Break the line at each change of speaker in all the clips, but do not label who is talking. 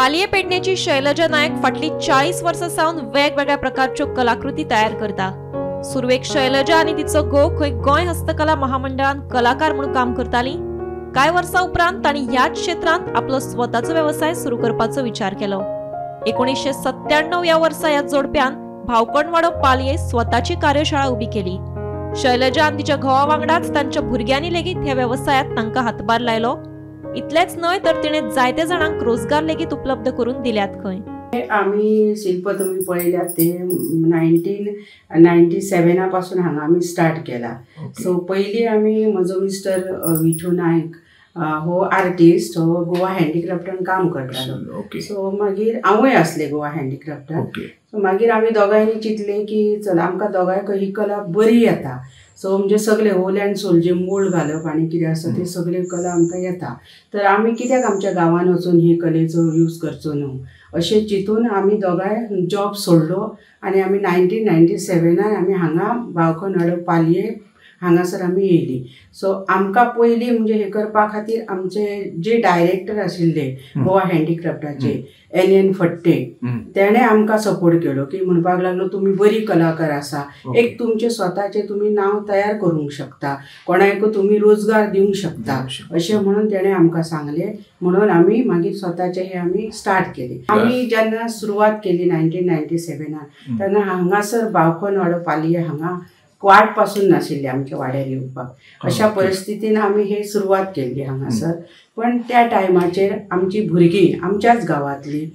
पालये पेडणेची शैलजा नायक फाटली 40 वर्सां सावन वेगवेगळ्या प्रकारच्यो कलाकृती तयार करता। सुरवेक शैलजा आनी तिचो घोव खंय गोंय हस्तकला महामंडळान कलाकार म्हणून काम करताली। कांय वर्सां उपरांत तांणी ह्याच क्षेत्रांत आपलो स्वताचो वेवसाय सुरू करपाचो विचार केलो। 1997 ह्या वर्सा ह्या जोडप्यान भावकणवाडो पालये स्वताची कार्यशाळा उबी केली। शैलजा आनी तिच्या घोवा वांगडाच तांच्या भुरग्यांनी लेगीत ह्या वेवसायात तांकां हातभार लायलो। इतलेंच न्हय तर तिणें जायते जाणांक रोजगार लेगीत उपलब्ध करून दिल्यात। खंय
आमी शिल्प तुमी पळयल्यात ते 1997 पासून हांगा आमी स्टार्ट केला। सो पयलीं आमी म्हजो मिस्टर विठू नायक हो आर्टिस्ट, हो गोवा हँडीक्राफ्टान काम करतालो। सो मागीर हांवूय आसलें गोवा हँडीक्राफ्टान। सो मागीर आमी दोगांयनी चिंतलें की चल आमकां दोगांयक ही कला बरी येता। सो म्हणजे सगळे होल अँड सोल जे मोल्ड घालप आनी कितें आसा ते सगळे कला आमकां येता, तर आमी कित्याक आमच्या गांवान वचून ही कलेचो यूज करचो न्हू अशें चिंतून आमी दोगांय जॉब सोडलो आनी आमी 1997 आमी हांगा भावकणवाडो पालये हांगासर आमी येयली। सो आमकां पयलीं म्हणजे हें करपा खातीर आमचे जे डायरेक्टर आशिल्ले गोवा हँडीक्राफ्टाचे एन फट्टे, तेणें आमकां सपोर्ट केलो की म्हणपाक लागलो तुमी बरी कलाकार आसा, एक तुमचें स्वताचें तुमी नांव तयार करूंक शकता, कोणाक तुमी रोजगार दिवंक शकता अशें म्हणून तेणें आमकां सांगलें। म्हणून आमी मागीर स्वताचें हें आमी स्टार्ट केलें। आमी जेन्ना सुरवात केली 1997 तेन्ना हांगासर भावकणवाडो पालये हांगा वाट पासून नाशिल्ली आमच्या वाड्यार येवपाक, अशा परिस्थितीन आमी हे सुरवात केल्ली हांगासर। पण त्या टायमाचेर आमची भुरगीं आमच्याच गांवांतली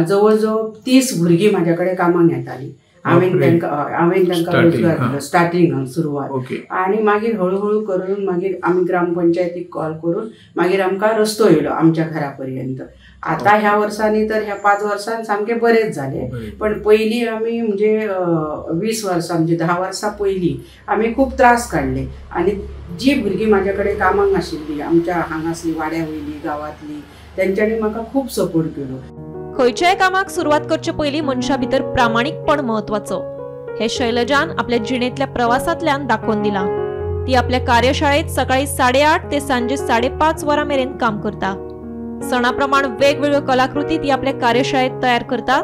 जवळ जवळ 30 भुरगीं म्हाज्या कडेन कामाक येतालीं। हांवें तांकां रोजगार दिलो स्टार्टिंग सुरवात, आनी मागीर हळूहळू करून मागीर आमी ग्रामपंचायतीक कॉल करून मागीर आमकां रस्तो येयलो आमच्या घरा पर्यंत। आतां ह्या वर्सांनी तर ह्या 5 वर्सांनी सामकें बरेंच जालें, पण पयलीं आमी म्हणजे 20 वर्सां म्हणजे 10 वर्सां पयलीं आमी खूब त्रास काडले। आनी जी भुरगीं म्हाज्या कडेन कामाक आशिल्लीं आमच्या हांगासली वाड्या वयली गांवांतली, तेंच्यांनी म्हाका खूब सपोर्ट केलो।
खंयच्याय कामाक सुरवात करचे पयलीं मनशा भितर प्रामाणीकपण म्हत्वाचो हे शैलजान आपल्या जिणेंतल्या प्रवासांतल्यान दाखोवन दिलां। ती आपल्या कार्यशाळेत सकाळी 8:30 ते सांजे 5:30 वरां मेरेन काम करता। सणा प्रमाण वेगवेगळ्यो कलाकृती ती आपल्या कार्यशाळेत तयार करता।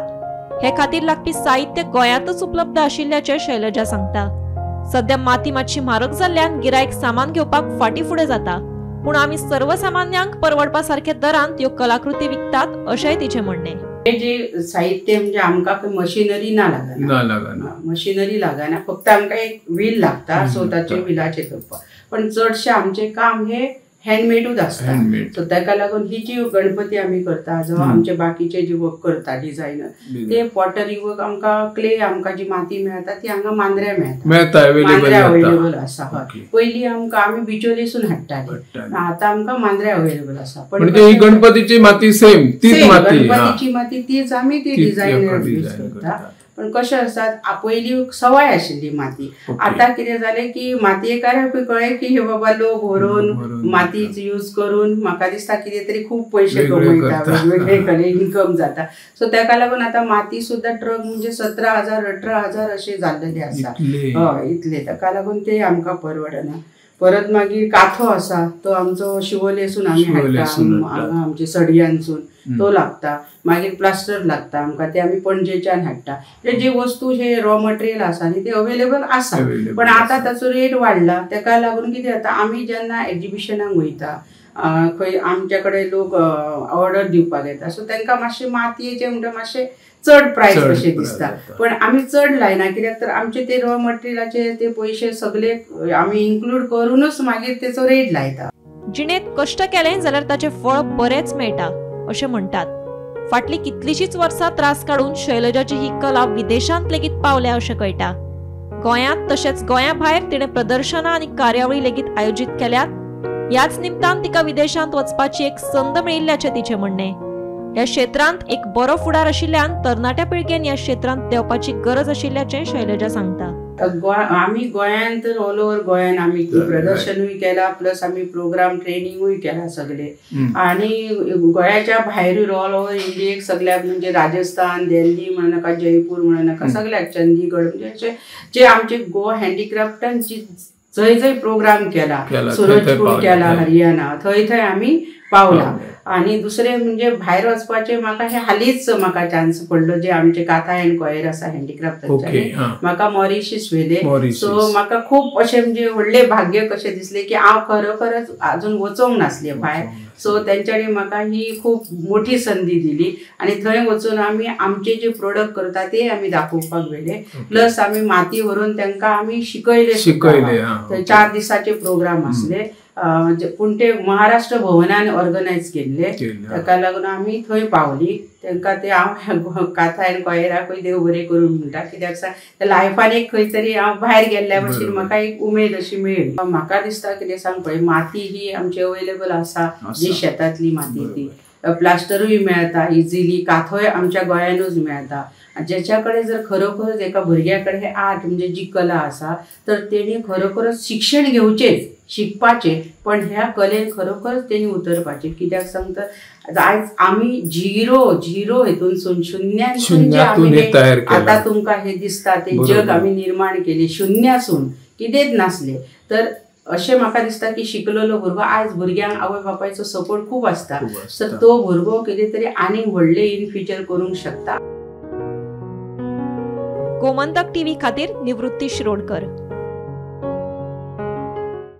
हे खातीर लागपी साहित्य गोंयांतच उपलब्ध आशिल्ल्याचें शैलजा सांगता। सध्या माती मातशी म्हारग जाल्ल्यान गिरायक सामान घेवपाक फाटीं फुडें जाता, पूण आमी सर्वसामान्यांक परवडपा सारख्या दरांत ह्यो कलाकृती विकतात अशेंय तिचें म्हणणें।
हे जे साहित्य म्हणजे आमकां मशिनरी ना लागना, मशिनरी लागना, फक्त आमकां एक व्हील लागता, सो ताचे व्हिलाचेर करपाक। पण चडशें आमचें काम हे हँडमेडूच आसता। सो ताका लागून ही जी गणपती आमी करता जावं आमचे बाकीचे जे वर्क करता डिझायनर, ते पॉटरी वर्क आमकां क्ले आमकां जी माती मेळटा ती हांगा मांद्र्या मेळटा, मांद्र्या अवेलेबल आसा। पयलीं आमकां आमी बिचोलेसून हाडटाले, आतां आमकां मांद्र्या अवेलेबल आसा।
पण गणपतीची माती सेम तीच माती,
गणपतीची माती तीच आमी ती डिझायनर यूज करता। पण कशें आसा पयलीं सवाय आशिल्ली माती, आतां कितें जालें की मातयेकाराकूय कळ्ळें की हे बाबा लोक व्हरून माती यूज करून म्हाका दिसता कितें तरी खूब पयशे कमयता, वेगवेगळे कडेन इन्कम जाता। सो ताका लागून आतां माती सुद्दां ट्रक म्हणजे 17,000 18,000 अशें जाल्लेले आसा, हय इतले। ताका लागून ते आमकां परवडना। परत मागीर काथो आसा तो आमचो शिवोलेसून आमी हाडटा, हांगा आमचे सडयांसून तो लागता। मागीर प्लास्टर लागता आमकां, ते आमी पणजेच्यान हाडटा। म्हणजे जे वस्तू जे रॉ मटेरियल आसा न्ही ते अवेलेबल आसा, पण आतां ताचो रेट वाडला। ताका लागून कितें जाता आमी जेन्ना एग्जिबिशनाक वयता खंय आमच्या कडेन लोक ऑर्डर दिवपाक येता, सो तांकां मातशें मातयेचें म्हणटा मातशें चड प्रायस कशें दिसता, पण आमी चड लायना कित्याक तर आमचे ते रॉ मटेरियलाचे ते पयशे सगळे आमी इन्क्लूड करूनच मागीर तेचो रेट लायता।
जिणेंत कश्ट केलें जाल्यार ताचें फळ बरेंच मेळटा अशें म्हणटात। फाटलीं कितलींशींच वर्सां त्रास काडून शैलजाची ही कला विदेशांत लेगीत पावल्या अशें कळटा। गोंयांत तशेंच गोंया भायर तिणें प्रदर्शनां आनी कार्यावळी लेगीत आयोजीत केल्यात। ह्याच निमतान तिका विदेशांत वचपाची एक संद मेळिल्ल्याचें तिचें म्हणणें। ह्या क्षेत्रांत एक बरो फुडार आशिल्ल्यान तरणाट्या पिळगेन ह्या क्षेत्रांत देंवपाची गरज आशिल्ल्याचें शैलजा सांगता।
आमी गोंयांत तर ऑल ओवर गोंयान आमी प्रदर्शनूय केला, प्लस आमी प्रोग्राम ट्रेनिंगूय केला सगळे, आनी गोंयाच्या भायरूय ऑल ओवर इंडियेक सगळ्याक म्हणजे राजस्थान, दिल्ली म्हणूं नाका, जयपूर म्हणूं नाका, सगळ्याक चंदीगड म्हणजे अशे जे आमचे गोवा हँडीक्राफ्टान जंय जंय प्रोग्राम केला, सुरजपूर केला, हरियाणा, थंय थंय आमी पावला. आनी दुसरें म्हणजे भायर वचपाचें म्हाका हे हालींच म्हाका चान्स पडलो, जे आमचे काथा अँड कॉयर आसा हँडीक्राफ्ट, म्हाका मॉरिशस व्हेले. सो म्हाका खूब अशें म्हणजे व्हडलें भाग्य कशें दिसलें की हांव खरोखरच आजून वचोंक नासलें भायर. सो तेंच्यांनी म्हाका ही खूब मोठी संदी दिली आनी थंय वचून आमी आमचे जे प्रोडक्ट करता ते आमी दाखोवपाक व्हेले. प्लस आमी माती व्हरून तांकां आमी शिकयले. थंय 4 दिसाचे प्रोग्राम आसले, पूण ते महाराष्ट्र भवनान ऑर्गनायज केल्ले, ताका लागून आमी थंय पावली. तांकां ते हांव काथा आनी कॉयराकूय देव बरें करूं म्हणटा, कित्याक सांग लायफान एक खंय तरी हांव भायर गेल्ल्या भशेन म्हाका एक उमेद अशी मेळ्ळी. म्हाका दिसता कितें सांग पळय, माती ही आमची अवेलेबल आसा, जी शेतांतली माती ती प्लास्टरूय मेळटा इजिली, काथोय आमच्या गोंयानूच मेळटा. ज्याच्या कडेन जर खरोखरच एका भुरग्या कडेन हे आर्ट म्हणजे जी कला आसा तर तेणी खरोखरच शिक्षण घेवचेच, शिकपाचें, पण ह्या कलेन खरोखरच तेणी उतरपाचें. कित्याक सांगता आयज आमी झिरो हेतूनसून शुन्यासून जे आमी आतां तुमकां हें दिसता तें जग आमी निर्माण केलें शुन्यासून, कितेंच नासलें. तर अशें म्हाका दिसता की शिकलेलो भुरगो आयज भुरग्यांक आवय बापायचो सपोर्ट खूब आसता, तर तो भुरगो कितें तरी आनीक व्हडलें इन फ्युचर करूंक शकता.
गोमंतक टीव्ही खातीर निवृत्ती शिरोडकर.